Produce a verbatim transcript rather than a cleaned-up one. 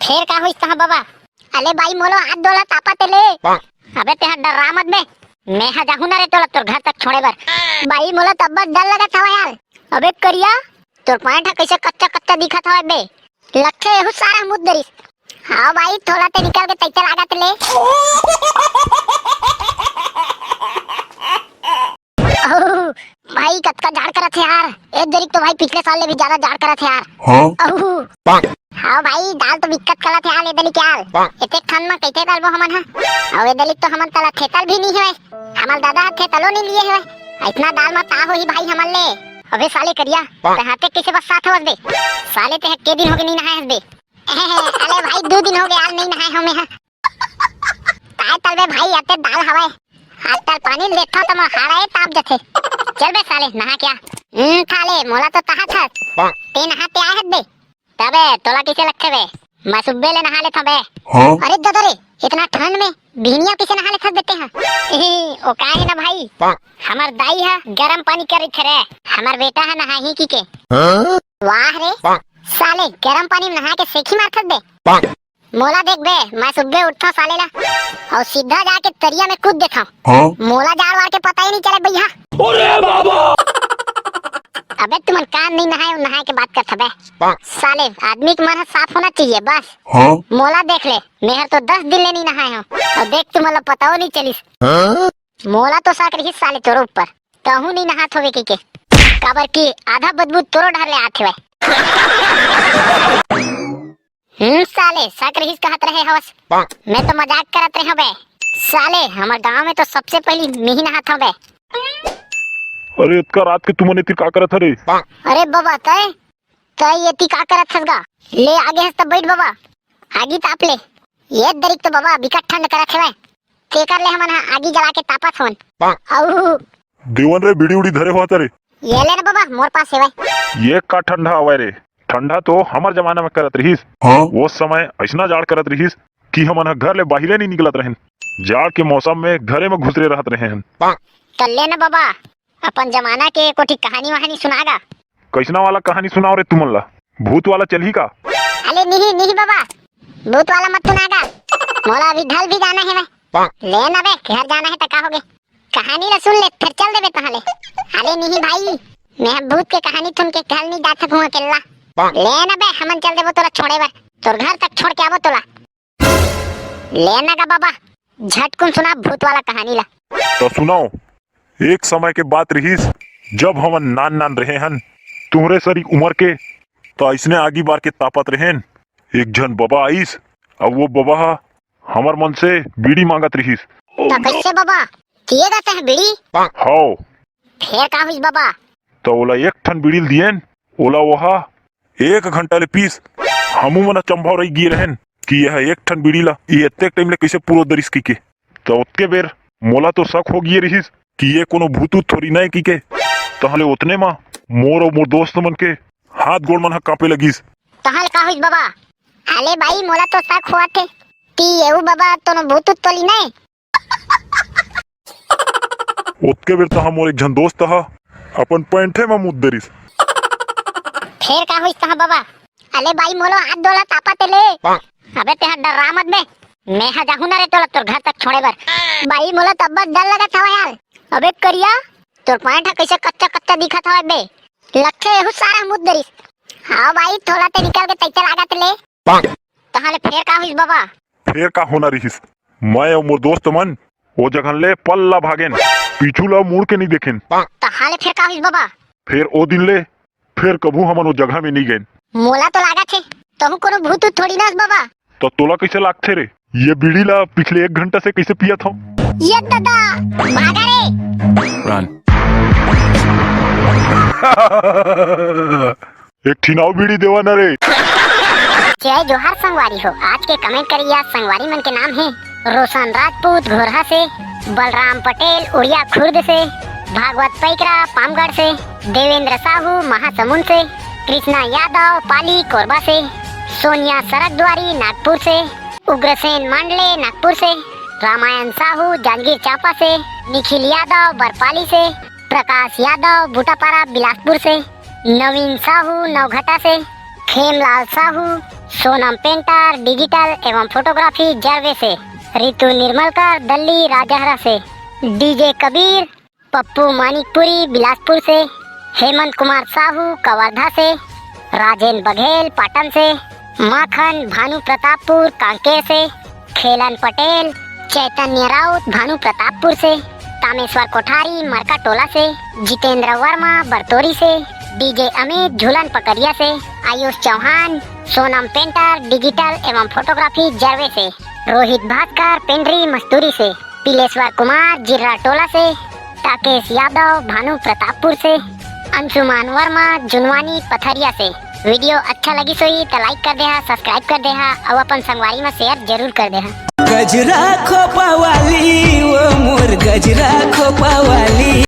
फेर का होइस तहाँ बबा? अले बाई मोला हाथ डोला तापत हे ले। अबे तेहा डर्रा मत बे, मैं हा जाहूँ ना रे तोला तोर घर तक छोड़े बर। बाई मोला तब्बत डर लगत हवय यार। अबे करिया, तोर पैंट हा कइसे कच्चा कच्चा दिखत हवय बे? लगथे एहू सारा मुद दरिस। हाँ बाई, थोला ते निकल के तइते लागत ले। अहू, भाई कतका जाड़ करत हे यार। ए दरिक तो भाई पिछले साल ले भी ज्यादा जाड़ करत हे यार। हाँ? अहू। हाँ भाई, दाल तो बिकट कलत हे यार, ए दरिक यार। एतेक ठंड में कइसे डालबो हमन हा? अउ ए दरिक तो हमन तला थेतल भी नहीं हवय। हमर दादा हा थेतलो नहीं लिए हवय। इतना दाल में का होही भाई हमन ले? अबे साले करिया, ते हाथे कइसे बस्सात हवस बे? साले ते के दिन होगे नहीं नहाए हस बे? अले भाई, दू दिन होगे यार, नहीं नहाए हवं मैं हा। काय तलबे भाई, अते दाल हवय। आज तल पानी लेथव त मोर हाड़ा ए ताप जथे। चल बे साले, नहा के आ। हम्म, साले, मोला तो तहात हस। ते नहा के आए हस बे। तबे, तोला कइसे लगथे बे? मैं सुब्बे ले नहा लेथव बे। हाँ? अरे ददा रे, इतना ठंड में बिहनिया कइसे नहा लेथस बे तेहा? ओ का हे ना भाई, हमर दाई हा गरम पानी करत हे रे, हमर बेटा हा नहाही कहिके। हाँ? वाह रे, साले गरम पानी में नहा के सेखी मारथस बे। मोला देख बे, मैं सुबह उठथव साले ला अउ सीधा जाके तरिया में कूद देथव। हाँ? मोला जाड़ वाड़ के पता ही नहीं चले भैया। अरे बाबा! अबे तुमन कान नहीं नहाए, नहाए के बात करत हबे। साले, आदमी के मन ह साफ होना चाहिए बस। हाँ? मोला देख ले, मेहर तो दस दिन ले नहीं नहाए हव। अउ देख तुमन ला पताओ नहीं चलिस। हाँ? मोला तो शक रहिस साले तोर ऊपर, तहूँ नहीं नहात होवे कहिके। काबर कि आधा बदबू तोरो डहर ले आत हवय। हम्म, साले, शक रहिस कहत रहे हवस। मैं तो मजाक करत रहे हवं बे। साले, हमर गांव में तो सबसे पहली मेही नहात हवं बे। अरे, इतका रात के तुमन एती का करत हरे? अरे बाबा, तय, तय एती का करत हस गा? ले आगे हस त बैठ बाबा, आगी ताप ले। ये दरिक तो बाबा बिकट ठंड करत हवय, तेकर ले हमन ह आगी जला के तापत हवन। अऊ देवन रे, बीड़ी उड़ी धरे होत रे? ये ले ना बाबा, मोर पास हवय। ये का ठंडा हवय रे? ठंडा तो हमर जमाना में करत रहिस। हाँ? वो समय ऐसना जाड़ करत रहिस कि हमन ह घर ले बाहिरे नहीं निकलत रहेन। जाड़ के मौसम में घरे में घुसरे रहत रहे हन। त ले ना बाबा, अपन जमाना के कोठी कहानी वहानी सुना गा। कैसना वाला कहानी सुनाओ रे तुमन ला? भूत वाला चलही का? अले नहीं, नहीं बाबा, भूत वाला मत सुना गा। मोला अभी ढल भी जाना हे मैं। ले ना बे, घर जाना हे त का होगे? कहानी ला सुन ले, फिर चल देबे तहाँ ले। अले नहीं भाई, मैं भूत के कहानी सुन के घर नहीं जा सकूँ अकेला। ले ना बे, हमन चल देबो तोला छोड़े बर, तोर घर तक छोड़ के आबो तोला। ले ना गा बाबा, झटकुन सुना भूत वाला कहानी ला। तो सुनाओ। एक समय के बात रहिस, जब हमन नान नान रहे हन, तुहरे सरी उमर के, तो अइसने आगी बार के तापत रहेन। एक झन बबा आइस, अब वो बबा ह हमर मन से बीड़ी मांगत रहिस। तो कैसे बबा? पिएगा तह बीड़ी? हाओ। फेर का हुई बबा? तो ओला एक ठन बीड़ी ल दिएन, ओला ओहा एक घंटा ले पीस। हमू मन अचंभा रह गिए रहेन कि यह एक ठन बीड़ी ला ई एतेक टाइम ले कइसे पूरो दरिस कहिके। त ओतके बेर मोला तो शक हो गिए रिहिस कि ये कोनो भूत-ऊत थोरी नय कहिके। तहले ओतने म मोर अउ मोर दोस्त मन के हाथ गोड़ मन ह कांपे लगिस। तहले का होइस बबा? अले भाई, मोला तो शक होवत हे कि येऊ बबा कोनो भूत-ऊत तो ली नय। ओतके बेर तहाँ मोर एक झन दोस्त ह अपन पैंठे म मूत देरिस। फेर का होइस तहाँ बबा? अले बाई, मोलो हाथ डोला तापत हे ले। अबे तेहा डर्रा मत बे, मेहा जाहूं ना रे तोला तोर घर तक छोड़े बर। बाई, मोला तब्बत डर लगत हवय यार। अबे करिया, तोर पैंट ह कइसे कच्चा कच्चा दिखत हवय बे? लगथे एहू सारा मूत देरिस। हाव बाई, थोला ते निकल के तइते लागत ले। तहां ले फेर का होइस बबा? फेर का होना रिहिस? मैं अउ मोर दोस्त मन ओ जगह ले पल्ला भागेन, पीछू ला मुड़ के नइ देखेन। तहां ले फेर का होइस बबा? फेर ओ दिन ले फेर कभू हमन ओ जगह में नइ गेन। मोला तो लागत हे, तहूं कोनो भूत-ऊत थोड़ी ना हस बबा। त तोला कइसे लागथे रे? ये बीड़ी ला पिछले एक घंटा से कइसे पियत हव? ये ददा, भागा रे। एक ठिन अउ बीड़ी देवा ना रे। जय जोहार संगवारी हो। आज के comment करिया संगवारी मन के नाम हे रोशन राजपूत घोरहा से, बलराम पटेल उड़िया खुर्द से, भागवत पैकरा पामगढ़ से, देवेंद्र साहू महासमुंद से, कृष्णा यादव पाली कोरबा से, सोनिया सरगद्वारी नागपुर से, उग्रसेन मांडले नागपुर से, रामायण साहू जांजगीर चांपा से, निखिल यादव बरपाली से, प्रकाश यादव बूटापारा बिलासपुर से, नवीन साहू नौघटा से, खेमलाल साहू सोनम पेंटर, डिजिटल एवं फोटोग्राफी जरवे से। रितु निर्मलकर, दल्ली राजहरा से। डीजे कबीर, पप्पू मानिकपुरी बिलासपुर से। हेमंत कुमार साहू कवर्धा से। राजेन बघेल पाटन से। माखन भानु प्रतापपुर कांकेर से। खेलन पटेल, चैतन्य राउत भानु प्रतापपुर से। तामेश्वर कोठारी मरका टोला से। जितेंद्र वर्मा बरतोरी से। डीजे अमित झूलन पकरिया से। आयुष चौहान, सोनम पेंटर, डिजिटल एवं फोटोग्राफी जरवे से। रोहित भास्कर, पेंड्री मस्तूरी से। पिलेश्वर कुमार, जिर्रा टोला से। ताकेश यादव, भानु प्रतापपुर से। अंशुमान वर्मा, जुनवानी पथरिया से। वीडियो अच्छा लगिस होही त लाइक कर देहा, सब्सक्राइब कर देहा अउ अपन संगवारी म शेयर जरूर कर देहा। गजरा खोपा वाली, वो मोर गजरा खोपा वाली।